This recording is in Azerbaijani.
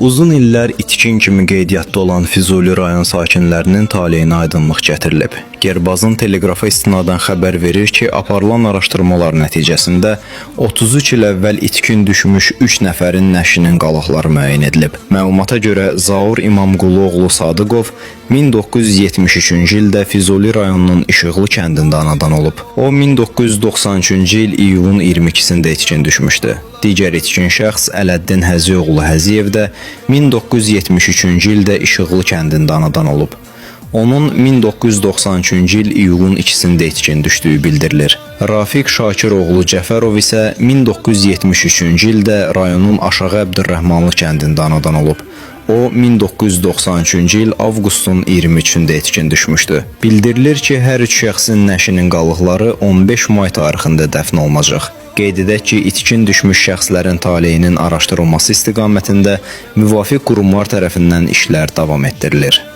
Uzun illər itkin kimi qeydiyyatda olan Füzuli rayon sakinlərinin taleyinə aydınlıq gətirilib. Gerbazın teleqrafa istinadən xəbər verir ki, aparılan araşdırmalar nəticəsində 33 il əvvəl itkin düşmüş 3 nəfərin nəşinin qalıqları müəyyən edilib. Məlumata görə Zaur İmamquluoğlu Sadıqov 1973-cü ildə Füzuli rayonunun İşıqlı kəndində anadan olub. O 1993-cü il iyulun 22-sində itkin düşmüşdü. Digər itkin şəxs Ələddin Həziyoğlu Həziyev də 1973-cü ildə İşıqlı kəndində anadan olub. Onun 1993-cü il iyulun 2-sində itkin düşdüyü bildirilir. Rafiq Şakiroğlu Cəfərov isə 1973-cü ildə rayonun Aşağı Əbdürrəhmanlı kəndində anadan olub. O 1993-cü il avqustun 23-ündə itkin düşmüşdü. Bildirilir ki, hər üç şəxsin nəşinin qalıqları 15 may tarixində dəfn olunacaq. Qeyd edək ki, itkin düşmüş şəxslərin taleyinin araşdırılması istiqamətində müvafiq qurumlar tərəfindən işlər davam etdirilir.